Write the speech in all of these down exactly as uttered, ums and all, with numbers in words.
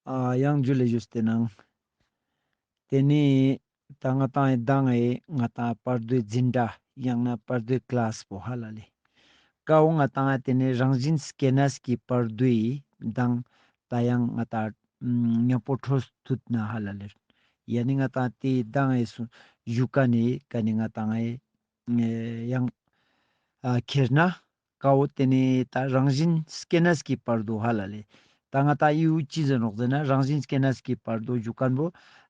ཨ་ཡང་ཇུ་ལེ་ཞུས་ཏེ་ནང་། ཏེ་ནེ་ད་ང་ཏང་ཨེ་དང་ཨེ་ང་ཏང་བར་དོའི་འཛིན་གྲྭ་ཡང་ན་བར་དོའི་ཀླཱས་པོ་ཧ་ལ་ལེ། ཀའོ་ང་ཏང་ཨེ་ཏེ་ནེ་རང་བཞིན་སྐྱེ་གནས་ཀྱི་བར་དོའི་དང་ད་ཡང་ང་ཏང་མཉམ་པོ་འཕྲོད་ཐུབ་ན་ཧ་ལ་ལེ། ཡ་ནི་ང་ཏང་ཏེ་དང་ཨེ་སུ་ཞུ་ཀ་ནེ་ཀ་ནེ་ང་ཏང་ཨེ་ཡང་ཨ་ཁྱེར་ན། ཀའོ་ཏེ་ནེ་ད་རང་བཞིན་སྐྱེ་གནས་ཀྱི་བར་དོ་ཧ་ལ་ལེ། ད་ང་ཏང་ཡུ་ཅི་ཟེར་ནོག་ཟེར་ན་རང་བཞིན་སྐྱེ་གནས་ཀྱི་བར་དོ་ཞུ་ཁན་བོ་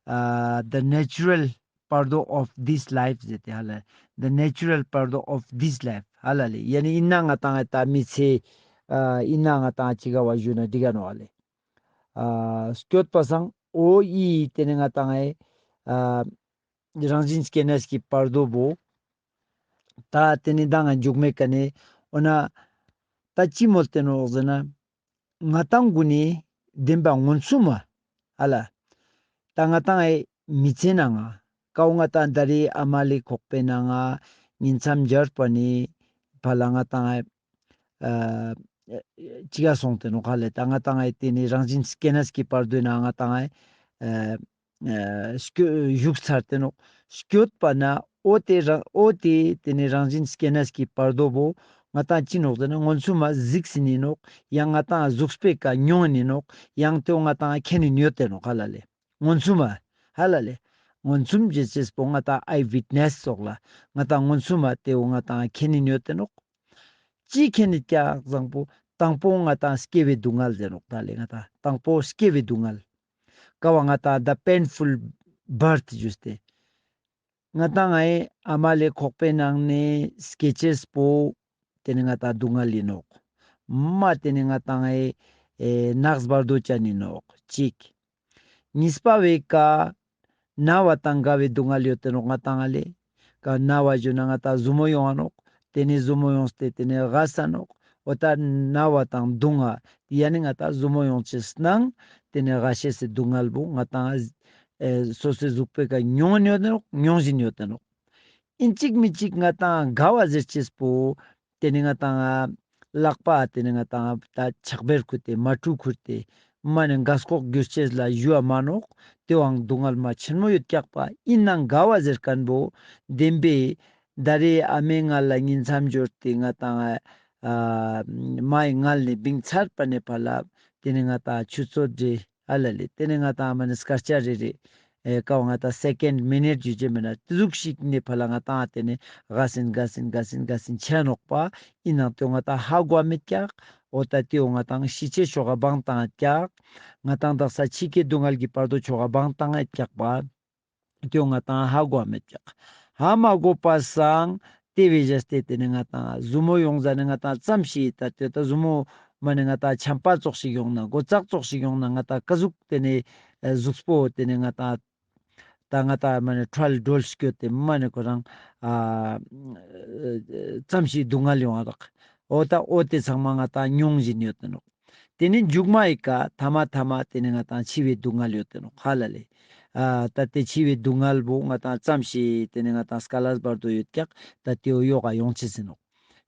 ཨ་the natural part of this life ཟེར་ཏེ་ཧ་ལ་ལེ། The natural part of this life ཧ་ལ་ལེ། ཡ་ནི་ཨིན་ན་ང་ཏང་ད་མི་ཚེ་ཨ་ཨིན་ན་ང་ཏང་ཅི་ག་བ་ཞུ་ན་འགྲིག་ག་ནོག་ཧ་ལ་ལེ། ཨ་སྐྱོད་པ་སང་འོ་ཨི་ཏེ་ནེ་ང་ཏང་ཨེ་ཨ་རང་བཞིན་སྐྱེ་གནས་ཀྱི་བར་དོ་བོ། ད་ཏེ་ནེ་ད་ང་མཇུག་མེད་ཀ་ནེ་འོ་ན་ད་ཅི་མོལ་ཏེ་ནོག་ཟེར་ན། ང་ཏང་གུན་ནི་བདེན་པ་མངོན་སུམ་མ་ཧ་ལ། ད་ང་ཏང་ཨེ་མི་ཚེ་ནང་ང་ཀའོ་ང་ཏང་ད་རེས་ཨ་མ་ལེ་ཁོག་པའི་ནང་ང་ཉིང་མཚམས་སྦྱར་བ་ནེ་ཕར་ལ་ང་ཏང་ཨེ་ཨ་ཅི་ག་སོང་སྟེ་ནོག་ཧ་ལ་ལེ། ད་ང་ཏང་ཨེ་ཏེ་ནེ་རང་བཞིན་སྐྱེ་གནས་ཀྱི་བར་དོའི་ནང་ང་ཏང་ཨེ་ཨ་སྐྱོ་བཞུགས་ཚར་ཏེ་ནོག། སྐྱོད་པ་ན་འོ་ཏེ་རང་འོ་ཏེ་ཏེ་ནེ་རང་བཞིན་སྐྱེ་གནས་ཀྱི་བར་དོ་བོ་ང་ཏང་ཅི་ནོག་ཟེར་ན་མངོན་སུམ་མ་གཟིགས་སེ་ནི་ནོག། ཡང་ང་ཏང་གཟུགས་པོའི་ཀ་མྱོང་ནི་ནོག། ཡང་ཏེ་བོ་ང་ཏང་མཁྱེན་ནི་ཡོད་ཏེ་ནོག་ཧ་ལ་ལེ། མངོན་སུམ་མ་ཧ་ལ་ལེ། མངོན་སུམ་ཅེས་པོ་ང་ཏང་ཨའི་ཝིཊ་ནེས་སོགས་ལ་ང་ཏང་མངོན་སུམ་མ་ཏེ་བོ་ང་ཏང་མཁྱེན་ནི་ཡོད་ཏེ་ནོག། ཅི་མཁྱེན་ནི་ཀྱག་ཟེར་ན་པོ་དང་པོ་ང་ཏང་སྐྱེ་བའི་སྡུག་བསྔལ་ཟེར་ནོག་ད་ལེ། ང་ཏང་དང་པོ་སྐྱེ་བའི་སྡུག་བསྔལ། ཀ་བ་ང་ཏང་the painful birth ཞུས་ཏེ། ང་ཏང་ཨེ་ཨ་མ་ལེ་ཁོག་པའི་ནང་ནེ་སྐྱེ་ཅེས་པོ་ཏེ་ནེ་ང་ཏང་སྡུག་བསྔལ་ཨིན་ནོག། མ་ཏེ་ནེ་ང་ཏང་ཨེ་ཨེ་ནགས་བར་དོ་ཅན་ཨིན་ནོག་ཅིག། གཉིས་པ་བོའི་ཀ་ན་བ་དང་རྒ་བའི་སྡུག་བསྔལ་ཡོད་ཏེ་ནོག་ང་ཏང་ཨ་ལེ། ཀ་ན་བ་ཞུ་ན་ང་ཏང་ཟུར་མོ་ཡོང་ང་ནོག། ཏེ་ནེ་ཟུར་མོ་ཡོངས་ཏེ་ཏེ་ནེ་རྒ་ས་ནོག། འོ་ད་ན་བ་དང་སྡུག་བསྔལ་ཡ་ནི་ང་ཏང་ཟུར་མོ་ཡོང་ཅེས་སྣང་། ཏེ་ནེ་རྒ་ཤེས་སི་སྡུག་བསྔལ་བོ་ང་ཏང་ཨེ་སོ་སོའི་གཟུགས་པོའི་ཀ་མྱོང་ཡོད་ཏེ་ནོག། མྱོང་བཞིན་ཡོད་ཏེ་ནོག། ཨིན་ཅིག་མི་ཅིག་ང་ཏང་རྒ་བ་ཟེར་ཅེས་པོ་ཏེ་ནེ་ང་ཏང་ལག་པ་ཏེ་ནེ་ང་ཏང་ད་ཆག་བེར་ཁུར་ཏེ་མ་ཀྲུ་ཁུར་ཏེ་མ་ནེ་རྒ་སྐོག་གྱུར་ཅེས་ལ་ཞུ་བ་མ་ནོག། ཏེ་བོའང་སྡུག་བསྔལ་མ་ཆེན་མོ་ཡོད་ཀྱག་པ། ཨིན་ནའང་རྒ་བ་ཟེར་ཁན་བོ་བདེན་པའི་ད་རེས་ཨ་མའི་མངལ་ལ་ཉིང་མཚམས་སྦྱོར་ཏེ་ང་ཏང་ཨ་མའི་མངལ་ནེ་བིང་ཚར་བ་ནེ་ཕར་ལ་ཏེ་ནེ་ང་ཏང་ཆུ་ཚོད་རེ་ཧ་ལ་ལེ། ཏེ་ནེ་ང་ཏང་མ་ནེ་སྐར་ཆ་རེ་རེ། ཨེ་ཀ་བོ་ང་ཏང་སེ་ཀེན་མི་ནིཊ་ཞུ་ཅེས་མེད་ན་ཏེ་ཟུག་ཞིག་ནེ་ཕར་ལ་ང་ཏང་ཏེ་ནེ་རྒ་སིན་རྒ་སིན་རྒ་སིན་རྒ་སིན་ཆ་ནོག་པ། ཨིན་ནའང་ཏེ་བོ་ང་ཏང་ཧ་གོ་མེད་ཀྱག། འོ་ད་ཏེ་བོ་ང་ཏང་ཤི་ཅེས་ཤོག་ག་བང་ཏང་ཀྱག། ང་ཏང་དག་ས་འཆི་ཁའི་སྡུག་བསྔལ་གྱི་བར་དོ་ཤོག་ག་བང་ཏང་ཀྱག་པ། ཏེ་བོ་ང་ཏང་ཧ་གོ་མེད་ཀྱག། ཧ་མ་གོ་པ་སང་ཏེ་བེ་ཞེས་ཏེ་ཏེ་ནེ་ང་ཏང་ཟུར་མོ་ཡོང་ཟ་ནེ་ང་ཏང་ཙམ་ཞིག་ད་ཏེ་ད་ཟུར་མོ་མ་ནེ་ང་ཏང་ཆམ་པ་ཙོགས་ཤིག་ཡོང་ན་མགོ་ཙག་ཙོགས་ཤིག་ཡོང་ན་ང་ཏང་ཀ་ཟུག་ཏེ་ནེ་ཨེ་གཟུགས་པོ་ཏེ་ནེ་ང་ཏང་ད་ང་ཏང་མ་ནེ་ཁྲལ་སྒྲོལ་སྐྱོད་དེ་མ་ནེ་ཁོ་རང་ཨ་ཙམ་ཞིག་སྡུག་བསྔལ་ཡོང་བ་རག། འོ་ད་འོ་ཏེ་ཚང་མ་ང་ཏང་མྱོང་བཞིན་ཡོད་དེ་ནོག། ཏེ་ནེ་མཇུག་མ་ཡི་ཀ་ཐ་མ་ཐ་མ་ཏེ་ནེ་ང་ཏང་འཆི་བའི་སྡུག་བསྔལ་ཡོད་དེ་ནོག་ཧ་ལ་ལེ། ཨ་ད་ཏེ་འཆི་བའི་སྡུག་བསྔལ་བོ་ང་ཏང་ཙམ་ཞིག་ཏེ་ནེ་ང་ཏང་སྐལ་བ་བར་དོ་ཡོད་ཀྱག། ད་ཏེ་བོ་ཡོག་ག་ཡོང་ཅེས་ཨིན་ནོག།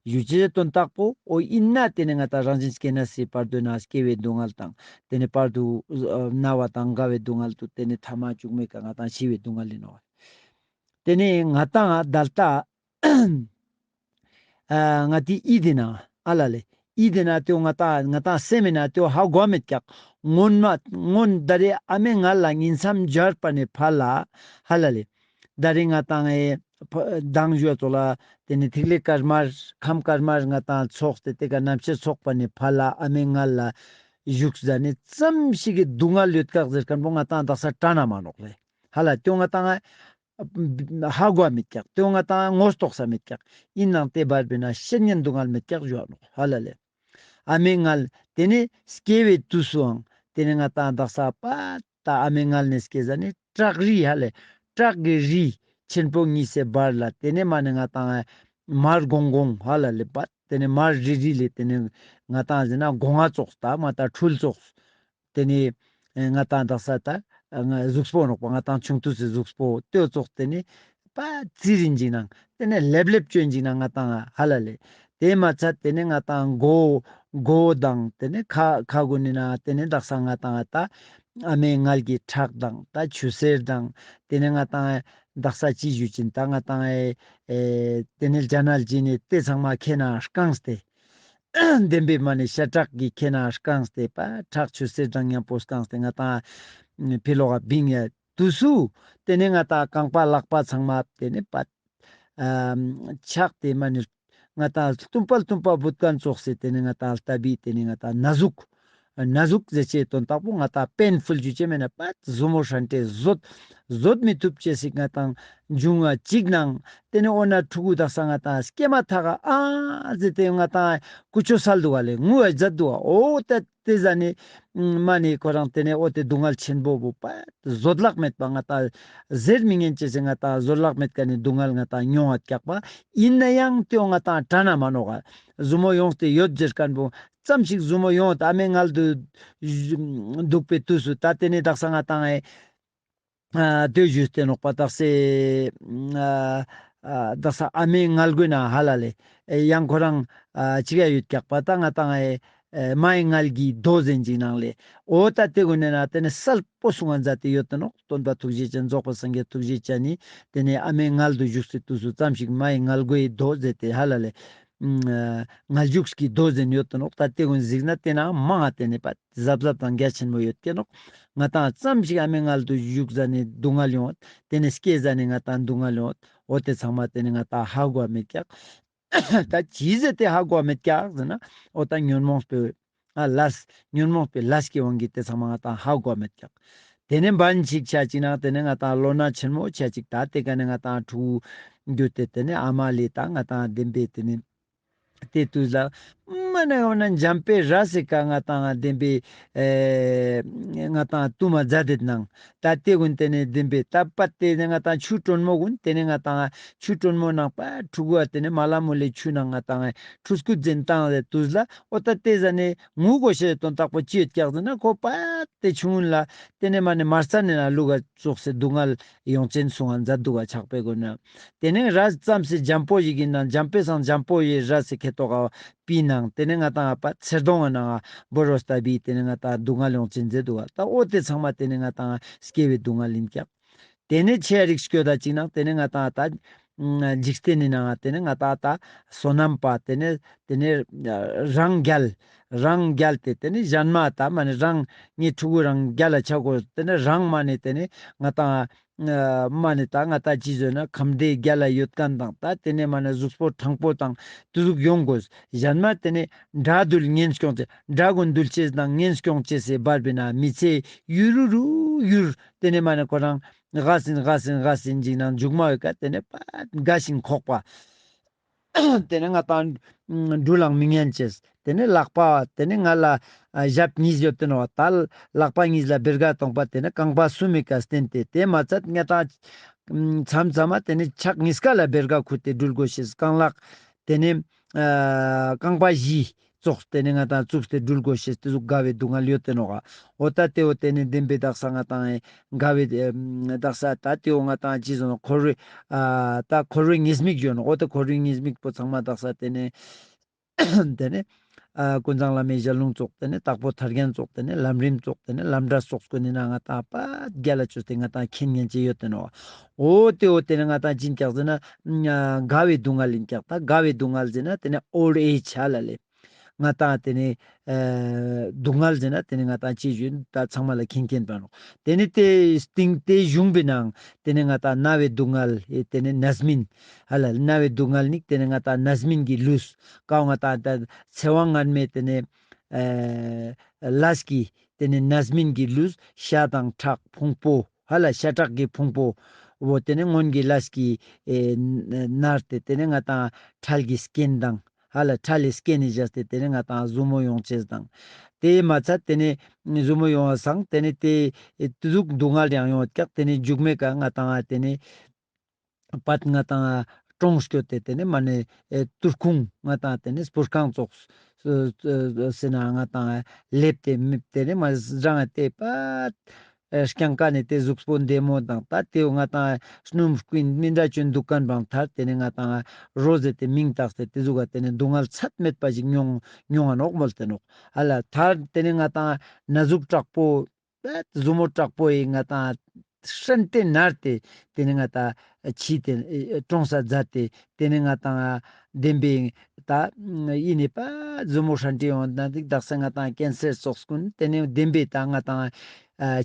ཞུ་ཅེས་དོན་དག་པོ་འོ་ཨིན་ན་ཏེ་ནེ་ང་ཏང་རང་བཞིན་སྐྱེ་གནས་སི་བར་དོའི་ནང་སྐྱེ་བའི་སྡུག་བསྔལ་དང་ཏེ་ནེ་བར་དོ་ཨ་ན་བ་དང་རྒ་བའི་སྡུག་བསྔལ་དུ་ཏེ་ནེ་ཐ་མ་མཇུག་མའི་ཀ་ང་ཏང་འཆི་བའི་སྡུག་བསྔལ་ཨིན་ནོག། ཏེ་ནེ་ང་ཏང་ད་ལྟ་ཨ་ང་ཏི་ཨི་ཏེ་ན་ཨ་ལ་ལེ། ཨི་ཏེ་ན་ཏེ་བོ་ང་ཏང་ང་ཏང་སེམས་ཨིན་ན་ཏེ་བོ་ཧ་གོ་མེད་ཀྱག། སྔོན་མ་སྔོན་ད་རེས་ཨ་མའི་མངལ་ལ་ཉིང་མཚམས་སྦྱར་བ་ནེ་ཕར་ལ་ཧ་ལ་ལེ། ད་རེས་ང་ཏང་ཨེ་ཕ་མདང་ཞུ་བ་ཙོགས་ལ་ཏེ་ནེ་ཐིག་ལེ་དཀར་དམར་ཁམས་དཀར་དམར་ང་ཏང་ཚོགས་ཏེ་ཏེ་ཀ་རྣམ་ཤེས་ཚོགས་པ་ནེ་ཕར་ལ་ཨ་མའི་མངལ་ལ་ཞུགས་ཟ་ནེ་ཙམ་ཞིག་གི་སྡུག་བསྔལ་ཡོད་ཀྱག་ཟེར་ཁན་བོ་ང་ཏང་དག་ས་དྲན་ན་མ་ནོག་ལེ། ཧ་ལ་ཏེ་བོ་ང་ཏང་ཧ་གོ་མེད་ཀྱག། ཏེ་བོ་ང་ཏང་ངོ་རྟོགས་ས་མེད་ཀྱག། ཨིན་ནའང་ཏེ་བར་བེ་ན་ཤེད་ཉན་སྡུག་བསྔལ་མེད་ཀྱག་ཞུ་བ་ནོག་ཧ་ལ་ལེ། ཨ་མའི་མངལ་ཏེ་ནེ་སྐྱེ་བའི་དུས་སུའང་ཏེ་ནེ་ང་ཏང་དག་ས་པ་ད་ཨ་མའི་མངལ་ནེ་སྐྱེ་ཟ་ནེ་བྲག་རི་ཧ་ལེ། བྲག་གི་རི་ཆེན་པོ་གཉིས་སི་བར་ལ་ཏེ་ནེ་མ་ནེ་ང་ཏང་མར་གོང་གོང་ཧ་ལ་ལེ་པ་ཏེ་ནེ་མར་རི་རི་ལེ་ཏེ་ནེ་ང་ཏང་ཟེར་ན་སྒོ་ང་ཙོགས་ད་མ་ད་འཕྲུལ་ཙོགས། ཏེ་ནེ་ཨེ་ང་ཏང་དག་ས་ད་ཨ་ང་གཟུགས་པོ་ནོག་པ་ང་ཏང་ཆུང་དུས་སི་གཟུགས་པོ་ཏེ་བོ་ཙོགས་ཏེ་ནེ་པ་ཙི་རིན་ཅིག་ནང་ཏེ་ནེ་ལེབ་ལེབ་ཅོན་ཅིག་ནང་ང་ཏང་ཧ་ལ་ལེ། དེ་མ་ཚད་དེ་ནེ་ང་ཏང་མགོ་མགོ་དང་དེ་ནེ་ཁ་ཁ་གུན་ནི་ནང་དེ་ནེ་དག་ས་ང་ཏང་ད་ཨ་མའི་མངལ་གྱི་ཁྲག་དང་ད་ཆུ་སེར་དང་དེ་ནེ་ང་ཏང་དག་ས་ཅི་ཞུ་ཅིན་ད་ང་ཏང་ཨེ་ཨེ་དེ་ནེ་རྒྱ་ནལ་ཅི་ནེ་དེ་ཚང་མ་ཁེ་ན་རྐངས་ཏེ། བདེན་པའི་མ་ནེ་ཤ་ཁྲག་གི་ཁེ་ན་རྐངས་ཏེ་པ་ཁྲག་ཆུ་སེར་དང་མཉམ་པོ་རྐངས་ཏེ་ང་ཏང་ཕི་ལོག་ག་བིང་ཡ་དུས་སུ་དེ་ནེ་ང་ཏང་རྐང་པ་ལག་པ་ཚང་མ་དེ་ནེ་པ་ཨ་ཆག་སྟེ་མ་ནེ་ང་ཏང་ལྟུམ་པ་ལྟུམ་པ་བུད་ཁན་ཙོགས་སེ་དེ་ནེ་ང་ཏང་ལྟ་བི་དེ་ནེ་ང་ཏང་ན་ཟུག་ན་ཟུག་ཟེར་ཅེས་དོན་དག་པོ་ང་ཏང་པེན་ཕུལ་ཞུ་ཅེས་མེད་ན་པ་ཟུར་མོ་ཧྲན་ཏེ་བཟོད་བཟོད་མི་ཐུབ་ཅེས་སི་ང་ཏང་འབྱུང་བ་ཅིག་ནང་དེ་ནེ་འོ་ན་ཕྲུ་གུ་དག་ས་ང་ཏང་སྐྱེ་མ་ཐག་ག་ཨ་ཟེར་ཏེ་ང་ཏང་ཀུ་ཅོ་སལ་འདུག་ག་ལེ་ངུ་བ་མཛད་འདུག་ག་འོ་ད་དེ་ཟ་ནེ་མ་ནེ་ཁོ་རང་དེ་ནེ་འོ་དེ་སྡུག་བསྔལ་ཆེན་པོ་བོ་པ་བཟོད་གླགས་མེད་པ་ང་ཏང་ཟེར་མི་ཉན་ཅེས་སི་ང་ཏང་བཟོད་གླགས་མེད་ཁན་ནི་སྡུག་བསྔལ་ང་ཏང་མྱོང་བ་རྒྱག་པ་ཡིན་ན་ཡང་དེའོ་ང་ཏང་དྲན་ན་མ་ནོག་ག་ཟུར་མོ་ཡོངས་ཏེ་ཡོད་ཟེར་ཁན་བོ་ཙམ་ཞིག་ཟུར་མོ་ཡོང་ད་ཨ་མའི་མངལ་དུ་འདུག་པའི་དུས་སུ་ད་དེ་ནེ་དག་ས་ང་ཏང་ཨེ་ཨ་དེ་ཞུས་ཏེ་ནོག་པ་དག་ས་ཨ་ཨ་དག་ས་ཨ་མའི་མངལ་སྒོའི་ནང་ཧ་ལ་ལེ་ཨེ་ཡང་ཁོ་རང་ཨ་ཅི་ག་ཡོད་རྒྱག་པ་ད་ང་ཏང་ཨེ་ཨེ་མའི་མངལ་གྱི་རྡོ་ཟེར་ཅིག་ནང་ལེ་འོ་ད་དེ་གུན་ནེ་ན་དེ་ནེ་གསལ་པོ་གསུང་ང་མཛད་དེ་ཡོད་དེ་ནོག་སྟོན་པ་ཐུགས་རྗེ་ཅན་རྫོགས་པ་སངས་རྒྱས་ཐུགས་རྗེ་ཅན་ནི་དེ་ནེ་ཨ་མའི་མངལ་དུ་བཞུགས་སའི་དུས་སུ་ཙམ་ཞིག་མའི་མངལ་སྒོའི་རྡོ་ཟེར་ཏེ་ཧ་ལ་ལེ། མངལ་འཇུག་གི་རྡོ་ཟེར་ཡོད་དེ་ནོག་ད་དེ་གུན་གཟིགས་ན་དེ་ན་མང་ང་དེ་ནེ་པ་གཟབ་གཟབ་དང་རྒྱ་ཆེན་མོ་ཡོད་ཀྱི་ནོག་ང་ཏང་ཙམ་ཞིག་ཨ་མའི་མངལ་དུ་བཞུགས་ཟ་ནེ་སྡུག་བསྔལ་ཡོང་དེ་ནེ་སྐྱེ་ཟ་ནེ་ང་ཏང་སྡུག་བསྔལ་ཡོང་འོ་དེ་ཚང་མ་དེ་ནེ་ང་ཏང་ཧ་གོ་མེད་ཀྱག་ད་ཅི་ཟེར་ཏེ་ཧ་གོ་མེད་ཀྱག་ཟེར་ན་འོ་ད་ཉོན་མོངས་པའི་ཨ་ལས་ཉོན་མོངས་པའི་ལས་ཀྱི་དབང་གིས་དེ་ཚང་མ་ང་ཏང་ཧ་གོ་མེད་ཀྱག་དེ་ནེ་བན་ཅིག་ཆ་ཅིག་ན་དེ་ནེ་ང་ཏང་བློ་སྣ་ཆེན་མོ་ཆ་ཅིག་ད་དེ་ཀ་ནེ་ང་ཏང་ཕྲུ་གུ་འགྱུར་ཏེ་དེ་ནེ་ཨ་མ་ལེ་ད་ང་ཏང་བདེན་པའི་དེ་ནེ་དེ་དུས་ལ་མ་ནེ་འོ་ན་འཇམ་པའི་ར་སི་ཀ་ང་ཏང་བདེན་པའི་ཨེ་ང་ཏང་བཏུང་མ་མཛད་དེ་ནང་ད་དེ་གུན་དེ་ནེ་བདེན་པའི་ད་པ་དེ་ནེ་ང་ཏང་ཆུ་དྲོན་མོ་གུན་དེ་ནེ་ང་ཏང་ཆུ་དྲོན་མོ་ནང་པ་ཕྲུ་གུ་བ་དེ་ནེ་མ་ལ་མོ་ལེ་ཆུ་ནང་ང་ཏང་ཁྲུས་སྐུད་ཟེན་བཏང་དེ་དུས་ལ་འོ་ད་དེ་ཟ་ནེ་ངུ་གོ་ཤེས་དོན་དག་པོ་ཅི་ཡོད་ཀྱག་ཟེར་ན་ཁོ་པ་དེ་ཆུང་ངུན་ལ་དེ་ནེ་མ་ནེ་མ་རྩ་ནེ་ན་ལུག་ག་ཙོགས་སེ་སྡུག་བསྔལ་ཡོང་ཅན་སོང་ང་མཛད་འདུག་ག་ཆགས་པའི་སྒོ་ནེ། དེ་ནེ་ར་ཙམ་སེ་འཇམ་པོ་ཞིག་ཡིན་ན་འཇམ་པོའི་སང་འཇམ་པོ་ཡི་ར་སེ་ཁེ་ཏོག་ག་པི་ནང་དེ་ནེ་ང་ཏང་པ་ཚེར་སྡོང་གི་ནང་བོ་རོ་སྟ་བི་དེ་ནེ་ང་ཏང་སྡུག་བསྔལ་ཡོང་ཅན་མཛད་འདུག་ག་ད་འོ་དེ་ཚང་མ་དེ་ནེ་ང་ཏང་སྐྱེ་བའི་སྡུག་བསྔལ་ཡིན་ཀྱག་དེ་ནེ་ཆེ་རིགས་སྐྱོ་ད་ཅིག་ནང་དེ་ནེ་ང་ཏང་ད་འཇིག་རྟེན་ནི་ནང་དེ་ནེ་ང་ཏང་ད་བསོད་ནམས་པ་དེ་ནེ་དེ་ནེ་རང་རྒྱལ་རང་རྒྱལ་ཏེ་དེ་ནེ་གཞན་མ་ད་མ་ནེ་རང་ངའི་ཕྲུ་གུ་རང་རྒྱལ་ལ་ཆ་དགོས་དེ་ནེ་རང་མ་ནེ་དེ་ནེ་ང་ཏང་ཨ་མ་ནེ་ད་ང་ཏང་ཅི་ཟེར་ན་ཁམས་བདེ་རྒྱལ་ལ་ཡོད་ཁན་དང་ད་དེ་ནེ་མ་ནེ་གཟུགས་པོ་ཕྲང་པོ་དང་དེ་ཟུག་ཡོང་དགོས། གཞན་མ་དེ་ནེ་དགྲ་འདུལ་ངན་སྐྱོང་ཅེས་དགྲ་གུན་འདུལ་ཅེས་དང་ངན་སྐྱོང་ཅེས་སི་བར་བའི་ནང་མི་ཚེ་ཡུར་རུ་རུ་ཡུར་དེ་ནེ་མ་ནེ་ཁོ་རང་དགའ་སིན་དགའ་སིན་དགའ་སིན་ཅིག་ནང་མཇུག་མ་ཡོད་ཀ་དེ་ནེ་པ་དགའ་ཞིང་འཁོགས་པ། དེ་ནེ་ང་ཏང་འགྲུལ་ལང་མི་ཉན་ཅེས། དེ་ནེ་ལག་པ་དེ་ནེ་ང་ལ་ཨ་ཞབས་གཉིས་ཡོད་དེ་ནོག་ད་ལག་པ་གཉིས་ལ་བེར་ཀ་གཏོང་པ་དེ་ནེ་རྐང་པ་གསུམ་མི་ཀ་བསྟན་ཏེ་དེ་མ་ཚད་ང་ཏང་མཚམས་མཚམས་མ་དེ་ནེ་ཕྱག་གཉིས་ཀ་ལ་བེར་ཀ་ཁུར་ཏེ་འགྲུལ་དགོས་ཤེས། རྐང་ལག་དེ་ནེ་ཨ་རྐང་པ་བཞི་ཙོགས་དེ་ནེ་ང་ཏང་བཙུགས་ཏེ་འགྲུལ་དགོས་ཤེས་དེ་ཟུག་དགའ་བའི་སྡུག་བསྔལ་ཡོད་དེ་ནོག་འོ་ད་དེ་འོ་དེ་ནེ་བདེན་པའི་དག་ས་ང་ཏང་དགའ་བའི་ཨེ་དག་ས་ད་དེ་འོ་ང་ཏང་ཅི་ཟེར་ན་འཁོར་བའི་ཨ་ད་འཁོར་བའི་ཉེས་དམིགས་ཡོད་ནོག་འོ་ད་འཁོར་བའི་ཉེས་དམིགས་པོ་ཚང་མ་དག་ས་དེ་ནེ་དེ་ནེ་ཨ་ཀུན་བཟང་བླ་མའི་ཞལ་ལུང་ཙོགས་དེ་ནེ་དྭགས་པོ་ཐར་རྒྱན་ཙོགས་དེ་ནེ་ལམ་རིམ་ཙོགས་དེ་ནེ་ལམ་འབྲས་ཙོགས་ཀུན་ནི་ནང་ང་ཏང་པ་རྒྱལ་ལ་ཅོས་ཏེ་ང་ཏང་མཁྱེན་ཉན་ཅེས་ཡོད་དེ་ནོག་འོ་དེ་འོ་དེ་ནེ་ང་ཏང་ཅི་ཡིན་ཀྱག་ཟེར་ན་དགའ་བའི་སྡུག་བསྔལ་ཡིན་ཀྱག་ད་དགའ་བའི་སྡུག་བསྔལ་ཟེར་ན་དེ་ནེ་ཨོལ་ཨེཇ་ཧ་ལ་ལེ། ང་ཏང་དེ་ནེ་ཨ་སྡུག་བསྔལ་ཟེར་ན་དེ་ནེ་ང་ཏང་ཅི་ཞུ་ད་ཚང་མ་ལ་མཁྱེན་མཁྱེན་པ་ནོག་དེ་ནེ་དེ་སྟིང་དེ་གཞུང་པའི་ནང་དེ་ནེ་ང་ཏང་རྣ་བའི་སྡུག་བསྔལ་ཨེ་དེ་ནེ་རྣམ་སྨིན་ཧ་ལ་རྣ་བའི་སྡུག་བསྔལ་ནི་དེ་ནེ་ང་ཏང་རྣམ་སྨིན་གྱི་ལུས་ཀའོ་ང་ཏང་ད་ཚེ་དབང་སྔ་མའི་དེ་ནེ་ཨ་ལས་ཀྱི་དེ་ནེ་རྣམ་སྨིན་གྱི་ལུས་ཤ་དང་ཁྲག་ཕུང་པོ་ཧ་ལ་ཤ་ཁྲག་གི་ཕུང་པོ་བོ་དེ་ནེ་སྔོན་གྱི་ལས་ཀྱི་ཨེ་ན་ནར་ཏེ་དེ་ནེ་ང་ཏང་ཁྲལ་གྱི་རྐྱེན་དང་ཧ་ལ་ཁྲལ་ལི་རྐྱེན་ནི་བཞག་སྟེ་དེ་ནེ་ང་ཏང་ཟུར་མོ་ཡོང་ཅེས་དང་། དེ་མ་ཚད་དེ་ནེ་ཟུར་མོ་ཡོང་བ་སང་དེ་ནེ་དེ་དུ་ཟུག་སྡུག་བསྔལ་ཡང་ཡོང་བ་ཀྱག་དེ་ནེ་མཇུག་མའི་ཀ་ང་ཏང་དེ་ནེ་པད་ང་ཏང་གྲོང་སྐྱོད་དེ་དེ་ནེ་མ་ནེ་ཨེ་ཏུར་ཁུང་ང་ཏང་དེ་ནེ་སྤུར་ཁང་ཙོགས་སེ་ན་ང་ཏང་ལེབ་སྟེ་མིབ་དེ་ནེ་མ་རང་དེ་པད་ རྐྱང་ཀ་ནེ་ཏེ་གཟུགས་པོ་འདེ་མོ་དང་ད་ཏེའོ་ང་ཏང་སྣུམ་སྐུན་མི་འདྲ་ཅོན་དུག་ཁན་བང་ཐར་ཏེ་ནེ་ང་ཏང་རོ་ཟེར་ཏེ་མིང་བཏགས་ཏེ་ཏེ་ཟུག་ག་ཏེ་ནེ་སྡུག་བསྔལ་ཚད་མེད་པ་ཞིག་མྱོང་མྱོང་ང་ནོག་མོལ་ཏེ་ནོག། ཧ་ལ་ཐར་ཏེ་ནེ་ང་ཏང་ན་ཟུག་དྲག་པོ་ཟུར་མོ་དྲག་པོ་ཡི་ང་ཏང་སྲན་ཏེ་ནར་ཏེ་ཏེ་ནེ་ང་ཏང་ཕྱི་ཏེ་ཨེ་གྲོངས་ས་མཛད་དེ་ཏེ་ནེ་ང་ཏང་བདེན་པའི་ད་ཨི་ནེ་པ་ཟུར་མོ་སྲན་ཏེ་ཡོང་ན་དག་ས་ང་ཏང་ཀེན་སར་སོགས་ཀུན་ཏེ་ནེ་བདེན་པའི་ད་ང་ཏང་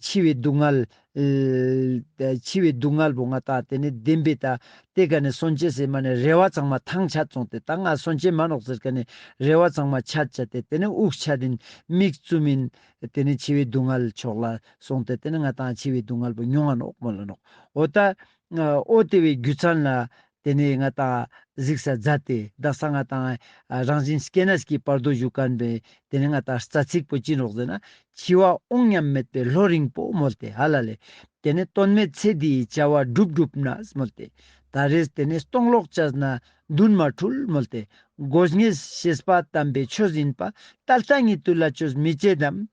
འཆི་བའི་སྡུག་བསྔལ་ཨེ་འཆི་བའི་སྡུག་བསྔལ་བོ་ང་ཏང་ཏེ་ནེ་བདེན་པའི་ད་ཏེ་ཀ་ནེ་སོན་ཅེས་སི་མ་ནེ་རེ་བ་ཚང་མ་ཐང་ཆད་སོང་སྟེ་ད་ང་སོན་ཅེས་མ་ནོག་ཟེར་ཀ་ནེ་རེ་བ་ཚང་མ་ཆད་ཆད་དེ་ཏེ་ནེ་དབུགས་ཆད་དིན་མིག་བཙུམ་མིན་ཏེ་ནེ་འཆི་བའི་སྡུག་བསྔལ་ཕྱོགས་ལ་སོང་སྟེ་ཏེ་ནེ་ང་ཏང་འཆི་བའི་སྡུག་བསྔལ་བོ་མྱོང་ང་ནོག་མོལ་ལ་ནོག། འོ་ད་འོ་ཏེ་བའི་རྒྱུ་མཚན་ལ་ཏེ་ནེ་ང་ཏང་གཟིགས་ས་མཛད་དེ་དག་ས་ང་ཏང་རང་བཞིན་སྐྱེ་གནས་ཀྱི་བར་དོ་ཞུ་ཁན་བོའི་ཏེ་ནེ་ང་ཏང་རྩ་ཚིག་པོ་ཅི་ནོག་ཟེར་ན་འཆི་བ་འོང་སྙམ་མེད་པའི་ལྷོད་རིང་པོ་མོལ་ཏེ་ཧ་ལ་ལེ། ཏེ་ནེ་དོན་མེད་ཚེ་འདིའི་བྱ་བ་སྒྲུབ་སྒྲུབ་ན་མོལ་ཏེ། ད་རེས་ཏེ་ནེ་སྟོང་ལོག་བྱས་ན་འདུན་མ་འཁྲུལ་མོལ་ཏེ། དགོས་ངེས་ཤེས་པ་དམ་པའི་ཆོས་ཡིན་པ། ད་ལྟ་ཉིད་དུ་ལ་ཆོས་མི་བྱེད་དམ།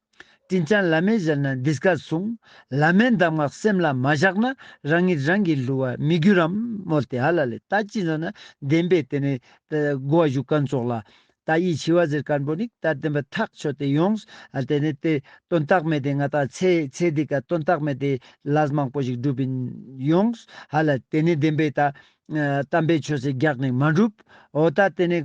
དྲིན་ཅན་བླ་མས་བཞེད་ན་འདི་སྐད་གསུངས། བླ་མའི་གདམས་ངག་སེམས་ལ་མ་བཞག་ན། རང་ཉིད་རང་གི་བསླུ་བ་མི་འགྱུར་རམ་མོལ་ཏེ་ཧ་ལ་ལེ། ད་ཅི་ཟེར་ན་བདེན་པའི་ཏེ་ནེ་གོ་བ་ཞུ་ཁན་ཙོགས་ལ། ད་འི་འཆི་བ་ཟེར་ཁན་བོ་ནི་ད་བདེན་པ་ཐག་ཆོད་དེ་ཡོངས། ཨ་ཏེ་ནེ་ཏེ་དོན་དག་མེད་དེ་ང་ཏང་ཚེ་ཚེ་འདི་ཀ་དོན་དག་མེད་དེ་ལས་མང་པོ་ཞིག་སྒྲུབ་ཡིན་ཡོངས། ཧ་ལ་ཏེ་ནེ་བདེན་པའི་ད་ཨ་དམ་པའི་ཆོས་སི་རྒྱག་ནི་མ་འགྲུབ། འོ་ད་ཏེ་ནེ་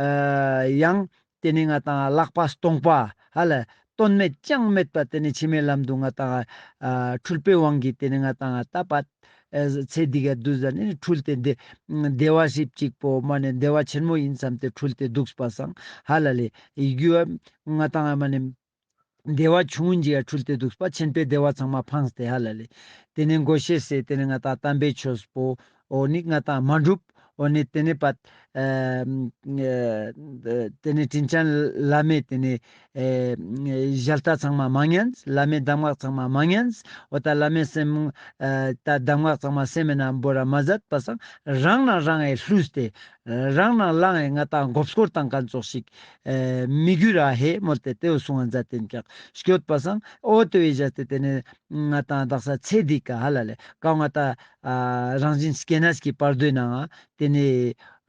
ཨ་ཡང་ཏེ་ནེ་ང་ཏང་ལག་པ་སྟོང་པ་ཧ་ལ་དོན་མེད་ཅང་མེད་པ་ཏེ་ནེ་ཕྱི་མའི་ལམ་དུ་ང་ཏང་ཨ་འཁྲུལ་པའི་དབང་གིས་ཏེ་ནེ་ང་ཏང་ད་པ་ཨེ་ཚེ་འདི་ག་དུས་ཟ་ནེ་འཁྲུལ་ཏེ་བདེ་བདེ་བ་ཧྲིབ་ཅིག་པོ་མ་ནེ་བདེ་བ་ཆེན་མོ་ཡིན་བསམ་སྟེ་འཁྲུལ་ཏེ་འདུག་པ་སང་ཧ་ལ་ལེ། ཡི་གུ་ང་ཏང་མ་ནེ་བདེ་བ་ཆུང་ངུན་ཅིག་ཡ་འཁྲུལ་ཏེ་འདུག་པ་ཆེན་པོའི་བདེ་བ་ཚང་མ་ཕངས་ཏེ་ཧ་ལ་ལེ། ཏེ་ནེ་མགོ་ཤེས་སེ་ཏེ་ནེ་ང་ཏང་དམ་པའི་ཆོས་པོ་འོ་ནི་ང་ཏང་མ་འགྲུབ། འོ་ནི་ཏེ་ནེ་པ་ཨ་ཨ་ཏེ་ནེ་དྲིན་ཅན་བླ་མའི་ཏེ་ནེ་ཨེ་ཞལ་ཏ་ཚང་མ་མ་ཉན། བླ་མའི་གདམས་ངག་ཚང་མ་མ་ཉན། འོ་ད་བླ་མའི་སེམས་ཨ་ད་གདམས་ངག་ཚང་མ་སེམས་ནང་བོར་ར་མ་མཛད་པ་སང་རང་ནང་རང་ཨེ་ལྷུས་ཏེ་རང་ནང་རང་ཨེ་ང་ཏང་མགོ་སྐོར་བཏང་ཁན་ཙོགས་ཤིག་ཨེ་མི་འགྱུར་ར་ཧེ་མོལ་ཏེ་ཏེའོ་གསུང་ང་མཛད་དེ་ཀྱག་སྐྱོད་པ་སང་འོ་ཏེ་བའི་བཞག་སྟེ་ཏེ་ནེ་ང་ཏང་དག་ས་ཚེ་འདི་ཀ་ཧ་ལ་ལེ་ཀ་ང་ཏང་ཨ་རང་བཞིན་སྐྱེ་གནས་ཀྱི་བར་དོའི་ནང་ང་ཏེ་ནེ་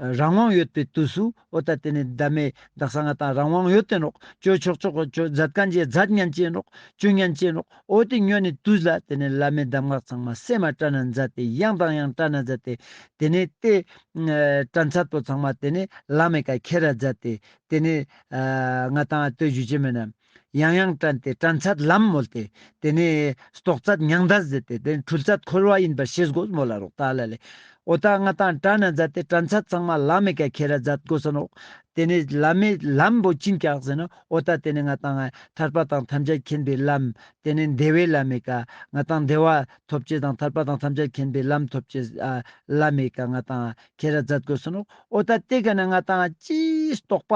རང་དབང་ཡོད་པའི་དུས་སུ་འོ་ད་ཏེ་ནེ་ད་མེ་དག་ས་ང་ཏང་རང་དབང་ཡོད་དེ་ནོག། ཅོ་ཆོག་ཆོག་ཅོ་མཛད་ཁན་ཅིག་མཛད་ཉན་ཅེས་ནོག། ཅོ་ཉན་ཅེས་ནོག། འོ་ཏེ་ཉོན་ནི་དུས་ལ་ཏེ་ནེ་བླ་མའི་གདམས་ངག་ཚང་མ་སེམས་མ་དྲན་ན་མཛད་དེ་ཡང་དང་ཡང་དྲན་ན་མཛད་དེ་ཏེ་ནེ་ཏེ་ཨ་དྲན་ཚད་པོ་ཚང་མ་ཏེ་ནེ་བླ་མའི་ཀ་ཁྱེར་ར་མཛད་དེ་ཏེ་ནེ་ཨ་ང་ཏང་ལྟོས་ཞུ་ཅེས་མེད་ན། ཡང་ཡང་དྲན་ཏེ་དྲན་ཚད་ལམ་མོལ་ཏེ། ཏེ་ནེ་རྟོགས་ཚད་མྱང་འདས་ཟེར་ཏེ་ཏེ་ནེ་འཁྲུལ་ཚད་འཁོར་བ་ཡིན་པར་ཤེས་དགོས་མོལ་ལ་རོགས་ད་ལ་ལེ། འོ་ད་ང་ཏང་དྲན་ན་མཛད་དེ་དྲན་ཚད་ཚང་མ་ལམ་མེ་ཀ་ཁྱེར་ར་མཛད་དགོས་ས་ནོག། ཏེ་ནེ་ལམ་མེ་ལམ་བོ་ཅི་ཡིན་ཀྱག་ཟེར་ན་འོ་ད་ཏེ་ནེ་ང་ཏང་ཐར་པ་དང་ཐམས་ཅད་མཁྱེན་པའི་ལམ་ཏེ་ནེ་བདེ་བའི་ལམ་མེ་ཀ་ང་ཏང་བདེ་བ་ཐོབ་ཅེས་དང་ཐར་པ་དང་ཐམས་ཅད་མཁྱེན་པའི་ལམ་ཐོབ་ཅེས་ཨ་ལམ་མེ་ཀ་ང་ཏང་ཁྱེར་ར་མཛད་དགོས་ས་ནོག། འོ་ད་ཏེ་ཀ་ནེ་ང་ཏང་ཅི་རྟོགས་པ་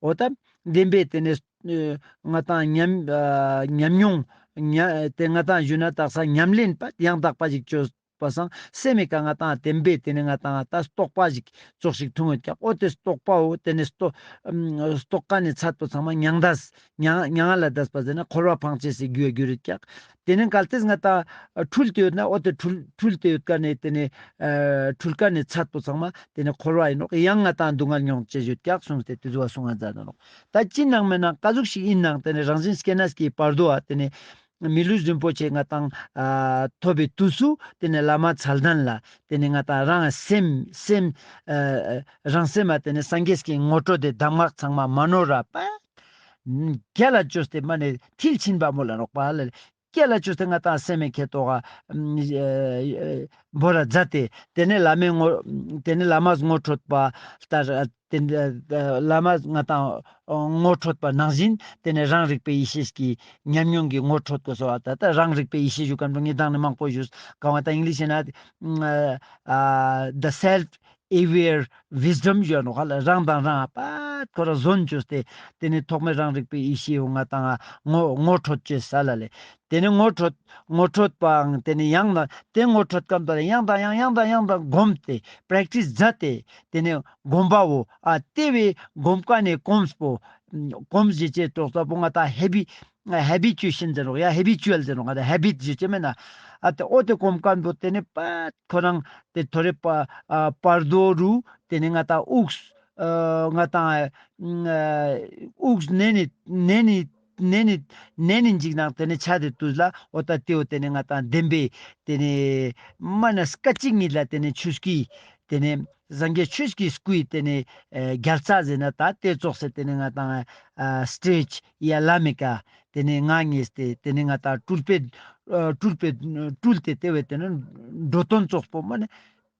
འོ་ད་བདེན་པའི་ཏེ་ནེ་ཨ་ང་ཏང་ཉམས་ཨ་ཉམས་མྱོང་ཉ་ཏེ་ང་ཏང་ཞུ་ན་དག་ས་ཉམས་ལེན་པ་ཡང་དག་པ་ཞིག་ཅོས་པ་སང་སེམས་མེ་ཀ་ང་ཏང་བདེན་པའི་ཏེ་ནེ་ང་ཏང་ད་རྟོགས་པ་ཞིག་ཙོགས་ཤིག་ཐུང་ཡོད་ཀྱག། འོ་ཏེ་རྟོགས་པའོ་ཏེ་ནེ་རྟོགས་ཨམ་རྟོགས་ཀ་ནེ་ཚད་པོ་ཚང་མ་མྱང་འདས་མྱང་མྱང་ང་ལ་འདས་པ་ཟེར་ན་འཁོར་བ་ཕང་ཅེས་སི་རྒྱུ་ཡ་རྒྱུ་རེད་ཀྱག། ཏེ་ནེ་གལ་ཏེ་ང་ཏང་འཁྲུལ་ཏེ་ཡོད་ན་འོ་ཏེ་འཁྲུལ་འཁྲུལ་ཏེ་ཡོད་ཀ་ནེ་ཏེ་ནེ་ཨ་འཁྲུལ་ཀ་ནེ་ཚད་པོ་ཚང་མ་ཏེ་ནེ་འཁོར་བ་ཡིན་ནོག། ཡང་ང་ཏང་སྡུག་བསྔལ་མྱོང་ཅེས་ཡོད་ཀྱག་གསུངས་ཏེ་ཏེ་ཟུག་གསུང་ང་མཛད་ནོག། ད་ཅི་ནང་མེད་ན་ཀ་ཟུག་ཞིག་ཡིན་ནང་ཏེ་ནེ་རང་བཞིན་སྐྱེ་གནས་ཀྱི་བར་དོ་ཨ་ཏེ་ནེ་མི་ལུས་རིན་པོ་ཆེ་ང་ཏང་ཨ་ཐོབ་པའི་དུས་སུ་ཏེ་ནེ་བླ་མ་མཚན་ལྡན་ལ་ཏེ་ནེ་ང་ཏང་རང་སེམས་སེམས་ཨ་རང་སེམས་ཨ་ཏེ་ནེ་སངས་རྒྱས་ཀྱི་ངོ་སྤྲོད་དེ་གདམས་ངག་ཚང་མ་མ་ནོར་ར་པ། རྒྱལ་ལ་བཅོས་ཏེ་མ་ནེ་མཐིལ་ཕྱིན་པ་མོལ་ལ་ནོག་པ་ལ། རྒྱལ་ལ་བཅོས་ཏེ་ང་ཏང་སེམས་མེ་ཁྱེར་ཏོག་ག་བོར་ར་མཛད་དེ་ཏེ་ནེ་བླ་མའི་ངོ་ཏེ་ནེ་བླ་མ་ངོ་འཕྲོད་པ་ལྟར་ཏེ་ནེ་བླ་མ་ང་ཏང་ངོ་འཕྲོད་པ་ནང་བཞིན་ཏེ་ནེ་རང་རིག་པའི་ཡེ་ཤེས་ཀྱི་ཉམས་མྱོང་གི་ངོ་འཕྲོད་དགོས་སོ། ད་ལྟ་རང་རིག་པའི་ཡེ་ཤེས་ཞུ་ཁན་པོ་ངས་དང་ནེ་མང་པོ་ཞུས་ག་བ་ད་ཨིང་ལིཤ་ན་ཨ་the self aware wisdom ཞུ་ནོག་ཧ་ལ། རང་དང་རང་པད་ཁོ་རང་ཟོན་བཅོས་ཏེ་ཏེ་ནེ་ཐོག་མའི་རང་རིག་པའི་ཡེ་ཤེས་ཡོང་ང་ཏང་ངོ་ངོ་འཕྲོད་ཅེས་ལ་ལེ། ཏེ་ནེ་ངོ་འཕྲོད་ངོ་འཕྲོད་པའང་ཏེ་ནེ་ཡང་ན་ཏེ་ངོ་འཕྲོད་ཀ་ཏེ་ནེ་ཡང་དང་ཡང་ཡང་དང་ཡང་དང་སྒོམ་སྟེ་པྲེག་ཊིས་མཛད་དེ་ཏེ་ནེ་སྒོམ་པའོ་ཨ་ཏེ་བའི་སྒོམ་ཀ་ནེ་གོམས་པོ་གོམས་ཞེས་ཅེས་ཏོག་ས་པོ་ང་ཏང་ཧེ་བི་ ཧེ་བི་ཅུ་ཨེ་ཤན་ཟེར་རོག་ཡ་ཧེ་བི་ཅུ་ཨལ་ཟེར་རོག་ང་ཏང་ཧེ་བིཊ་ཞུ་ཅེས་མེད་ན། ཨ་ཏེ་འོ་ཏེ་གོམ་ཁ་པོ་ཏེ་ནེ་པད་ཁོ་རང་ཏེ་ཐོ་རེ་པ་ཨ་བར་དོ་རུ་ཏེ་ནེ་ང་ཏང་དབུགས་ཨ་ང་ཏང་ཨ་དབུགས་ནེ་ནི་ནེ་ནི་ནེ་ནི་ནེ་ནི་འཇིག་ནང་ཏེ་ནེ་ཆ་ཏེ་དུས་ལ་འོ་ད་ཏེའོ་ཏེ་ནེ་ང་ཏང་བདེན་པའི་ཏེ་ནེ་མ་ན་སྐད་ཅིག་ཉིད་ལ་ཏེ་ནེ་ཆོས་སྐུའི་ཏེ་ནེ་སངས་རྒྱས་ཆོས་ཀྱི་སྐུའི་ཏེ་ནེ་ཨ་རྒྱལ་ས་ཟེར་ན་ད་ཏེ་ཙོགས་སེ་ཏེ་ནེ་ང་ཏང་ཨ་སྟེཇ་ཡ་ལམ་མི་ཀ་ཏེ་ནེ་ང་ངེས་ཏེ་ཏེ་ནེ་ང་ཏང་སྤྲུལ་པའི་ཨ་སྤྲུལ་པའི་སྤྲུལ་ཏེ་ཏེ་བོ་ཏེ་ནེ་འགྲོ་དོན་ཙོགས་པོ་མ་ནེ་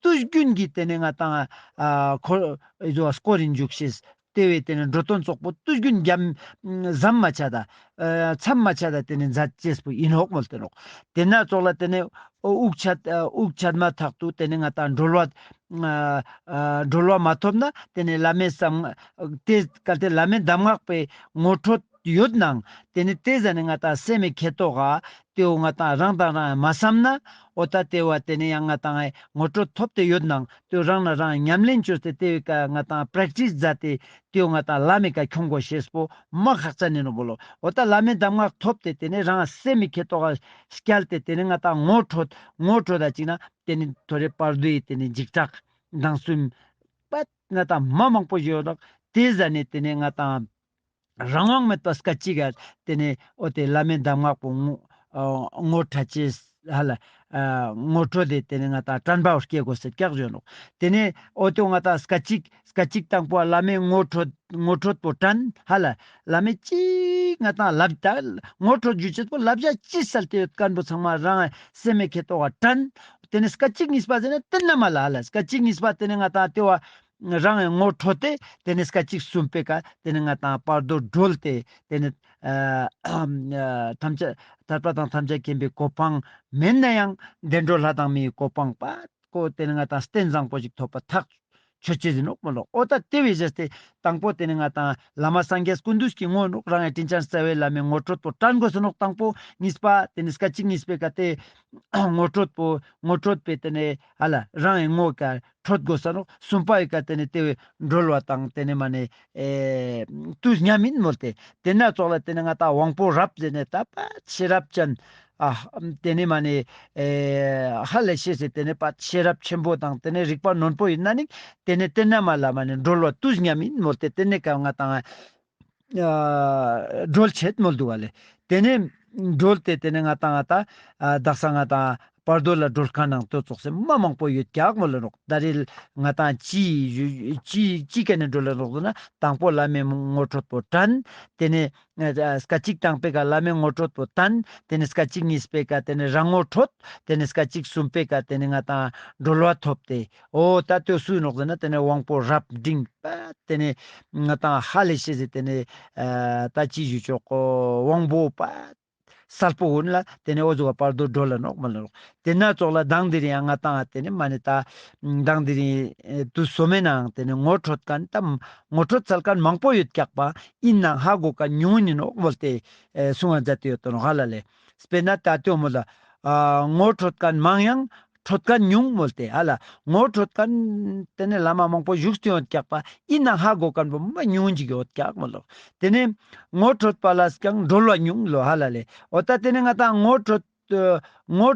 དུས་རྒྱུན་གྱི་ཏེ་ནེ་ང་ཏང་ཨ་ཁོ་ཨེ་ཟོ་སྐོར་རིན་འཇུག་ཤེས་ཏེ་བོ་ཏེ་ནེ་འགྲོ་དོན་ཙོགས་པོ་དུས་རྒྱུན་རྒྱམ་ཟམ་མ་ཆད་ད་ཨ་མཚམས་མ་ཆད་ད་ཏེ་ནེ་མཛད་ཅེས་པོ་ཨིན་ནོག་མོལ་ཏེ་ནོག། ཏེ་ན་ཙོགས་ལ་ཏེ་ནེ་དབུགས་ཆད་ཨ་དབུགས་ཆད་མ་ཐག་ཏུ་ཏེ་ནེ་ང་ཏང་གྲོལ་བ་ཨ་ཨ་གྲོལ་བ་མ་ཐོབ་ན་ཏེ་ནེ་བླ་མའི་གསང་ཏེ་གལ་ཏེ་བླ་མའི་གདམས་ངག་པའི་ངོ་འཕྲོད་ཡོད་ནང་ཏེ་ནེ་ཏེ་ཟ་ནེ་ང་ཏང་སེམས་མི་ཁེ་ཏོག་ག་ཏེའོ་ང་ཏང་རང་དང་རང་མ་བསམ་ན་འོ་ད་ཏེ་བོ་ཏེ་ནེ་ཡང་ང་ཏང་ངོ་འཕྲོད་ཐོབ་སྟེ་ཡོད་ནང་ཏེའོ་རང་ན་རང་ཉམས་ལེན་བཅོས་ཏེ་ཏེ་བོའི་ཀ་ང་ཏང་པྲེག་ཊིས་མཛད་དེ་ཏེའོ་ང་ཏང་བླ་མའི་ཀ་ཁྱོང་དགོས་ཤེས་པོ་མ་ཁག་ཅན་ཨིན་ནོག་མོལ་ལོ། འོ་ད་བླ་མའི་གདམས་ངག་ཐོབ་སྟེ་ཏེ་ནེ་རང་སེམས་མི་ཁེ་ཏོག་ག་བསྐྱལ་ཏེ་ཏེ་ནེ་ང་ཏང་ངོ་འཕྲོད་ངོ་འཕྲོད་ད་ཅིག་ན་ཏེ་ནེ་ཐོ་རེ་བར་དོའི་ཏེ་ནེ་འཇིགས་སྐྲག་སྡང་གསུམ་པད་ང་ཏང་མ་མང་པོ་ཡོད་ནོག། ཏེ་ཟ་ནེ་ཏེ་ནེ་ང་ཏང་རང་དབང་མེད་པ་སྐད་ཅིག་ག་ཏེ་ནེ་འོ་ཏེ་བླ་མའི་གདམས་ངག་པོ་ངོ་ཨ་ངོ་འཕྲོད་ཅེས་ཧ་ལ་ཨ་ངོ་འཕྲོད་དེ་ཏེ་ནེ་ང་ཏང་དྲན་པ་བོ་སྐྱེ་དགོས་ཟེར་ཀྱག་ཡོད་ནོག། ཏེ་ནེ་འོ་ཏེ་ང་ཏང་སྐད་ཅིག་སྐད་ཅིག་དང་པོ་བླ་མའི་ངོ་འཕྲོད་ངོ་འཕྲོད་པོ་དྲན་ཧ་ལ་བླ་མའི་ཅིག་ང་ཏང་ལབ་ད་ངོ་འཕྲོད་ཞུ་ཅེས་པོ་ལབ་ཞ་ཅི་སལ་ཏེ་ཡོད་ཁན་པོ་ཚང་མ་རང་སེམས་མི་ཁེ་ཏོག་ག་དྲན། ཏེ་ནེ་སྐད་ཅིག་གཉིས་པ་ཟེར་ན་ཏེ་ན་མ་ལ་ཧ་ལ་སྐད་ཅིག་གཉིས་པ་ཏེ་ནེ་ང་ཏང་ཏེ་བོ་རང་ངོ་འཕྲོད་དེ་ཏེ་ནེ་སྐད་ཅིག་གསུམ་པའི་ཀ་ཏེ་ནེ་ང་ཏང་བར་དོ་གྲོལ་ཏེ་ཏེ་ནེ་ཨ་ཐམས་ཅད་ཐར་པ་དང་ཐམས་ཅད་མཁྱེན་པའི་གོ་འཕང་མེན་ན་ཡང་བདེ་འགྲོ་ལྷ་དང་མིའི་གོ་འཕང་པ་ཀོ་ཏེ་ནེ་ང་ཏང་རྟེན་བཟང་པོ་ཞིག་ཐོབ་པ་ཐག་ཆོད་ཅེས་ཨིན་ནོག་མོལ་ལོ། འོ་ད་ཏེ་བོའི་ཟེར་ཏེ་དང་པོ་ཏེ་ནེ་ང་ཏང་བླ་མ་སངས་རྒྱས་ཀུན་འདུས་ཀྱི་ངོ་ནོག་རང་ངི་དྲིན་ཅན་རྩ་བའི་བླ་མའི་ངོ་འཕྲོད་པོ་དྲན་དགོས་ས་ནོག་དང་པོ། གཉིས་པ་ཏེ་ནེ་སྐད་ཅིག་གཉིས་པའི་ཀ་ཏེ་ངོ་འཕྲོད་པོ་ངོ་འཕྲོད་པའི་ཏེ་ནེ་ཧ་ལ་རང་ངི་ངོ་ཀ་འཕྲོད་དགོས་ས་ནོག། གསུམ་པའི་ཀ་ཏེ་ནེ་ཏེ་བོའི་གྲོལ་བ་དང་ཏེ་ནེ་མ་ནེ་ཨེ་དུས་མཉམ་ཨིན་མོལ་ཏེ། ཏེ་ན་ཙོགས་ལ་ཏེ་ནེ་ང་ཏང་དབང་པོ་རབ་ཟེར་ནེ་ད་པ་ཤེས་རབ་ཅན་ཨ་ཏེ་ནེ་མ་ནེ་ཨེ་ཧ་ལས་ཤེས་ཟེར་ཏེ་ནེ་པ་ཤེས་རབ་ཆེན་པོ་དང་ཏེ་ནེ་རིག་པ་རྣོན་པོ་ཨིན་ན་ནི་ཏེ་ནེ་ཏེ་ན་མ་ལ་མ་ནེ་གྲོལ་བ་དུས་མཉམ་ཨིན་མོལ་ཏེ། ཏེ་ནེ་ཀ་ང་ཏང་ཨ་གྲོལ་ཆེད་མོལ་དུག་ག་ལེ། ཏེ་ནེ་གྲོལ་ཏེ་ཏེ་ནེ་ང་ཏང་ང་ཏང་ཨ་དག་ས་ང་ཏང་བར་དོ་ལ་གྲོལ་ཁན་ནང་ཏོ་ཙོགས་སེ་མ་མང་པོ་ཡོད་ཀྱག་མོལ་ལ་ནོག། ད་རེས་ང་ཏང་ཅི་ཅི་ཅི་ཀ་ནེ་གྲོལ་ལ་ནོག་ཟེར་ན་དང་པོ་བླ་མའི་ངོ་འཕྲོད་པོ་དྲན། ཏེ་ནེ་ཨ་སྐད་ཅིག་དང་པོའི་ཀ་བླ་མའི་ངོ་འཕྲོད་པོ་དྲན། ཏེ་ནེ་སྐད་ཅིག་གཉིས་པའི་ཀ་ཏེ་ནེ་རང་ངོ་འཕྲོད། ཏེ་ནེ་སྐད་ཅིག་གསུམ་པའི་ཀ་ཏེ་ནེ་ང་ཏང་གྲོལ་བ་ཐོབ་སྟེ། འོ་ད་ལྟོས་སུ་ནོག་ཟེར་ན་ཏེ་ནེ་དབང་པོ་རབ་འབྲིང་པ་ཏེ་ནེ་ང་ཏང་ཧ་ལས་ཤེས་ཟེར་ཏེ་ནེ་ཨ་ད་ཅི་ཞུ་ཆོག་གོ་དབང་པོ་པ་སལ་པོ་གུན་ལ་ཏེ་ནེ་འོ་ཟུག་བར་དོ་གྲོལ་ལ་ནོག་མོལ་ལ་ནོག། ཏེ་ན་ཙོགས་ལ་མདང་དེ་རིང་ཡང་ང་ཏང་ཏེ་ནེ་མ་ནེ་ད་མདང་དེ་རིང་ཨེ་དུས་སོ་མའི་ནང་ཏེ་ནེ་ངོ་འཕྲོད་ཁན་ད་ངོ་འཕྲོད་སལ་ཁན་མང་པོ་ཡོད་ཀྱག་པ་ཨིན་ནའང་ཧ་གོ་ཁན་ཉུང་ངུ་ཨིན་ནོག་མོལ་ཏེ་ཨེ་གསུང་བ་མཛད་དེ་ཡོད་དོ་ནོག་ཧ་ལ་ལེ། དཔེར་ན་ད་ལྟོས་མོལ་ལ་ཨ་ངོ་འཕྲོད་ཁན་མང་ཡང་འཕྲོད་ཁན་ཉུང་མོལ་ཏེ་ཧ་ལ། ངོ་འཕྲོད་ཁན་ཏེ་ནེ་བླ་མ་མང་པོ་བཞུགས་ཏེ་ཡོད་ཀྱག་པ་ཨིན་ནའང་ཧ་གོ་ཁན་པོ་མ་ཉུང་ངུ་ཅིག་ཡོད་ཀྱག་མོལ་ལོ། ཏེ་ནེ་ངོ་འཕྲོད་པ་ལ་ཀྱང་གྲོལ་བ་ཉུང་ལོ་ཧ་ལ་ལེ། འོ་ད་ཏེ་ནེ་ང་ཏང་ངོ་འཕྲོད་ངོ་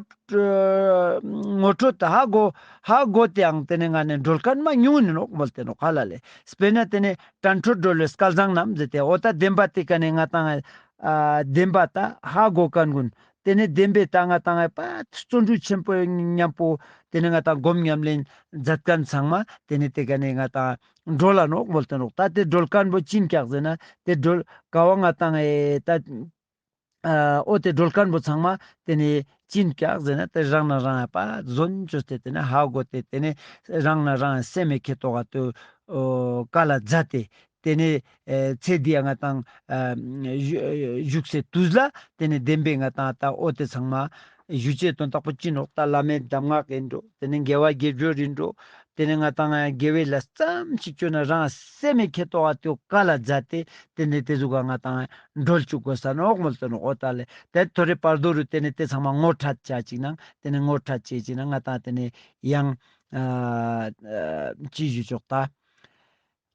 ངོ་འཕྲོད་ཧ་གོ་ཧ་གོ་སྟེའང་ཏེ་ནེ་ང་ནེ་གྲོལ་ཁན་མ་ཉུང་ངུ་ཨིན་ནོག་མོལ་ཏེ་ནོག་ཧ་ལ་ལེ། དཔེར་ན་ཏེ་ནེ་དྲན་འཕྲོད་གྲོལ་བའི་སྐལ་བཟང་རྣམས་ཟེར་ཏེ་འོ་ད་བདེན་པ་ཏེ་ཀ་ནེ་ང་ཏང་ཨ་བདེན་པ་ད་ཧ་གོ་ཁན་གུན་ཏེ་ནེ་བདེན་པའི་ད་ང་ཏང་ཨེ་པ་བརྩོན་འགྲུས་ཆེན་པོ་ཉམ་པོ་ཏེ་ནེ་ང་ཏང་སྒོམ་ཉམས་ལེན་མཛད་ཁན་ཚང་མ་ཏེ་ནེ་ཏེ་ཀ་ནེ་ང་ཏང་གྲོལ་ལ་ནོག་མོལ་ཏེ་ནོག། ད་ཏེ་གྲོལ་ཁན་པོ་ཅི་ཨིན་ཀྱག་ཟེར་ན་ཏེ་གྲོལ་ག་བ་ང་ཏང་ཨེ་ད་ཨ་འོ་ཏེ་གྲོལ་ཁན་པོ་ཚང་མ་ཏེ་ནེ་ཅི་ཨིན་ཀྱག་ཟེར་ན་ཏེ་རང་ན་རང་ཨེ་པ་བརྩོན་བཅོས་ཏེ་ཏེ་ནེ་ཧ་གོ་སྟེ་ཏེ་ནེ་རང་ན་རང་སེམས་མི་ཁེ་ཏོག་ག་ཏོ་ཀ་ལ་མཛད་དེ་ཏེ་ནེ་ཨེ་ཚེ་འདི་ཡང་ང་ཏང་ཨ་བཞུགས་སའི་དུས་ལ་ཏེ་ནེ་བདེན་པའི་ང་ཏང་ད་འོ་ཏེ་ཚང་མ་ཞུ་ཅེས་དོན་དག་པོ་ཅི་ནོག། ད་བླ་མའི་གདམས་ངག་ཨིན་འགྲོ། ཏེ་ནེ་དགེ་བ་དགེ་སྦྱོར་ཨིན་འགྲོ། ཏེ་ནེ་ང་ཏང་དགེ་བའི་ལས་ཙམ་ཞིག་བཅོས་ན་རང་སེམས་མི་ཁེ་ཏོག་ག་ཏོ་ཀ་ལ་མཛད་དེ་ཏེ་ནེ་ཏེ་ཟུག་ག་ང་ཏང་གྲོལ་བཅུག་དགོས་ས་ནོག་མོལ་ཏེ་ནོག། འོ་ད་ལེ་ཏེ་ཐོ་རེ་བར་དོ་རུ་ཏེ་ནེ་ཏེ་ཚང་མ་ངོ་འཕྲོད་ཅ་ཅིག་ནང་ཏེ་ནེ་ངོ་འཕྲོད་ཅ་ཅིག་ནང་ང་ཏང་ཏེ་ནེ་ཡང་ཨ་ཨ་ཅི་ཞུ་ཆོག་ད།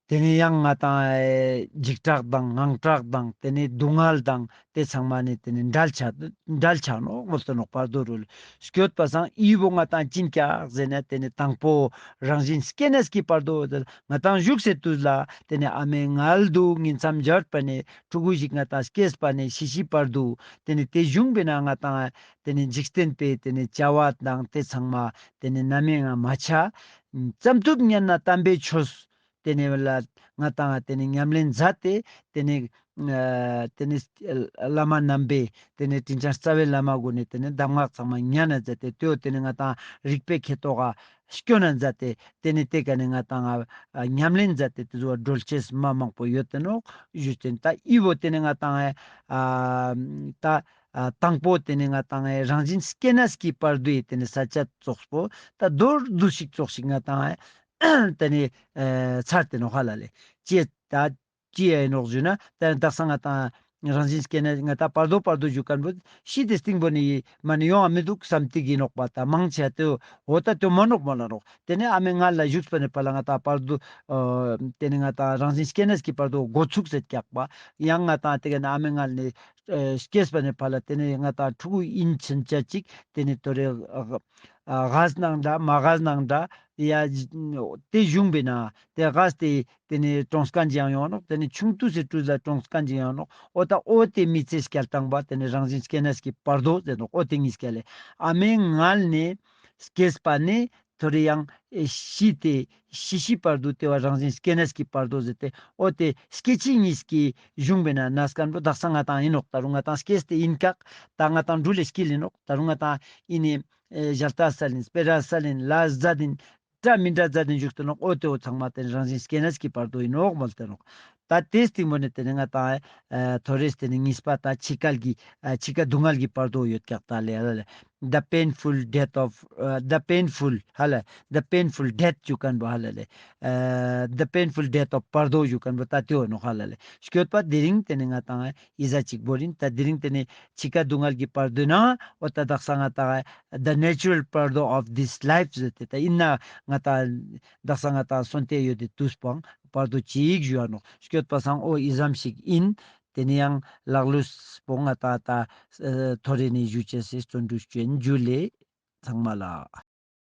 ཏེ་ནེ་ཡང་ང་ཏང་ཨེ་འཇིགས་སྐྲག་དང་དངངས་སྐྲག་དང་ཏེ་ནེ་སྡུག་བསྔལ་དང་ཏེ་ཚང་མ་ནེ་ཏེ་ནེ་བྲལ་ཆ་བྲལ་ཆ་ནོག་མོལ་ཏེ་ནོག་བར་དོ་རུ་ལ། སྐྱོད་པ་སང་འི་བོ་ང་ཏང་ཅི་ཨིན་ཀྱག་ཟེར་ན་ཏེ་ནེ་དང་པོ་རང་བཞིན་སྐྱེ་གནས་ཀྱི་བར་དོ་ང་ཏང་བཞུགས་སེ་དུས་ལ་ཏེ་ནེ་ཨ་མའི་མངལ་དུ་ཉིང་མཚམས་སྦྱར་བ་ནེ་ཕྲུ་གུ་ཞིག་ང་ཏང་སྐྱེས་པ་ནེ་ཤི་ཤི་བར་དོ་ཏེ་ནེ་ཏེ་བཞུགས་པའི་ནང་ང་ཏང་ཏེ་ནེ་འཇིག་རྟེན་པའི་ཏེ་ནེ་བྱ་བ་དང་ཏེ་ཚང་མ་ཏེ་ནེ་ནམ་ཡང་མ་ཆ། ཙམ་ཐུབ་ཉན་ན་དམ་པའི་ཆོས། ཏེ་ནེ་ལ་ང་ཏང་ཏེ་ནེ་ཉམས་ལེན་མཛད་དེ་ཏེ་ནེ་ཨ་ཏེ་ནེ་བླ་མ་རྣམ་པའི་ཏེ་ནེ་དྲིན་ཅན་རྩ་བའི་བླ་མ་གུན་ནི་ཏེ་ནེ་གདམས་ངག་ཚང་མ་ཉན་ན་མཛད་དེ་ཏེ་བོ་ཏེ་ནེ་ང་ཏང་རིག་པའི་ཁེ་ཏོག་ག་སྐྱོན་ན་མཛད་དེ་ཏེ་ནེ་ཏེ་ཀ་ནེ་ང་ཏང་ཨ་ཉམས་ལེན་མཛད་དེ་ཏེ་ཟུག་གྲོལ་ཅེས་མ་མང་པོ་ཡོད་དེ་ནོག་ཞུ་ཅེན། ད་འི་བོ་ཏེ་ནེ་ང་ཏང་ཨ་ད་ཨ་དང་པོ་ཏེ་ནེ་ང་ཏང་ཨེ་རང་བཞིན་སྐྱེ་གནས་ཀྱི་བར་དོའི་ཏེ་ནེ་ས་ཆ་ཙོགས་པོ་ད་མདོར་བསྡུས་ཤིག་ཙོགས་ཤིག་ང་ཏང་ཨེ་ཏེ་ནེ་ཨེ་ཚར་ཏེ་ནོག་ཧ་ལ་ལེ། ཅི་ད་ཅི་ཨིན་ནོག་ཞུ་ན་ད་དག་ས་ང་ཏང་རང་བཞིན་སྐྱེ་གནས་ང་ཏང་བར་དོ་བར་དོ་ཞུ་ཁན་བོ་ཤི་སྟེ་སྟིང་པོ་ནེ་མ་ནེ་ཡོང་ང་མི་འདུག་བསམ་སྟེ་གི་ནོག་པ། ད་མང་ཆེ་ཏེ་འོ་ད་ཏེ་མ་ནོག་མ་ལ་ནོག། ཏེ་ནེ་ཨ་མའི་མངལ་ལ་བཞུགས་པ་ནེ་ཕར་ལ་ང་ཏང་བར་དོ་ཨ་ཏེ་ནེ་ང་ཏང་རང་བཞིན་སྐྱེ་གནས་ཀྱི་བར་དོ་འགོ་ཚུགས་སེ་ཀྱག་པ། ཡང་ང་ཏང་ཏེ་ཀ་ནེ་ཨ་མའི་མངལ་ནེ་ཨ་སྐྱེས་པ་ནེ་ཕར་ལ་ཏེ་ནེ་ང་ཏང་ཕྲུ་གུ་ཨིན་ཕྱིན་ཆད་ཅིག་ཏེ་ནེ་ཏོ་རེ་ཨ་ཨ་རྒས་ནང་འདྲ་མ་རྒས་ནང་འདྲ་ཡ་ཏེ་བཞུགས་པའི་ནང་ཏེ་རྒས་ཏེ་ཏེ་ནེ་གྲོངས་ཁན་ཅིག་ཡང་ཡོང་ནོག། ཏེ་ནེ་ཆུང་དུས་སི་དུས་ལ་གྲོངས་ཁན་ཅིག་ཡང་ཡོང་ནོག། འོ་ད་འོ་ཏེ་མི་ཚེ་སྐྱེལ་སྟངས་པ་ཏེ་ནེ་རང་བཞིན་སྐྱེ་གནས་ཀྱི་བར་དོ་ཟེར་ནོག། འོ་ཏེ་ཉིས་ཀ་ལེ་ཨ་མའི་མངལ་ནེ་སྐྱེས་པ་ནེ་ཐོ་རེ་ཡང་ཨེ་ཤི་སྟེ་ཤི་ཤི་བར་དོ་ཏེ་བོ་རང་བཞིན་སྐྱེ་གནས་ཀྱི་བར་དོ་ཟེར་ཏེ་འོ་ཏེ་སྐྱེ་འཆི་ཉིས་ཀའི་གཞུང་བའི་ནང་ན་སྐན་པོ་དག་ས་ང་ཏང་ཨིན་ནོག། ད་རུང་ང་ཏང་སྐྱེས་ཏེ་ཨིན་ཀྱག། ད་ང་ཏང་འགྲུལ་ལེ་སྐྱིལ་ཨིན་ནོག། ད་རུང་ང་ཏང་ཨིན་ནི་ཨེ་ཞལ་ཏ་སལ་ཨིན་སྤེ་ར་སལ་ཨིན་ལ་ཟ་དིན་འདྲ་མི་འདྲ་ཟ་དིན་བཞུགས་ཏེ་ནོག། འོ་ཏེ་བོ་ཚང་མ་ཏེ་རང་བཞིན་སྐྱེ་གནས་ཀྱི་བར་དོ་ཨིན་ནོག་མོལ་ཏེ་ནོག། ད་ཏེ་སྟིང་པོ་ནེ་ཏེ་ནེ་ང་ཏང་ཨེ་ཐོ་རེས་ཏེ་ནེ་ཉིས་པ་ད་འཆི་ཁ་གི་ཨ་འཆི་ཁ་སྡུག་བསྔལ་གྱི་བར་དོ་ཡོད་ཀྱག་ད་ལེ་ལེ། The painful death of uh, the painful ཧ་ལ་the painful death ཞུ་ཁན་བོ་ཧ་ལ་ལེ། ཨ་the painful death of བར་དོ་ཞུ་ཁན་བོ་ད་ཏེ་བོ་ནོག་ཧ་ལ་ལེ། སྐྱོད་པ་དེ་རིང་ཏེ་ནེ་ང་ཏང་ཨི་ཟ་ཅིག་བོ་རིན་ད་དེ་རིང་ཏེ་ནེ་འཆི་ཁ་སྡུག་བསྔལ་གྱི་བར་དོ་ན་འོ་ད་དག་ས་ང་ཏང་the natural བར་དོ་of this life ཟེར་ཏེ་ད་ཨིན་ན་ང་ཏང་དག་ས་ང་ཏང་སོན་ཏེ་ཡོད་དེ་དུས་པོའང་བར་དོ་ཅིག་ཞུ་བ་ནོག། སྐྱོད་པ་སང་འོ་ཨི་ཙམ་ཞིག་ཨིན། ཏེ་ནེ་ཡང་ལག་ལུས་པོ་ང་ཏང་ད་ཨ་ཐོ་རེ་ནེ་ཞུ་ཅེས་སི་བརྩོན་འགྲུས་ཅོ་ཨིན། ཇུ་ལེ་ཚང་མ་ལ།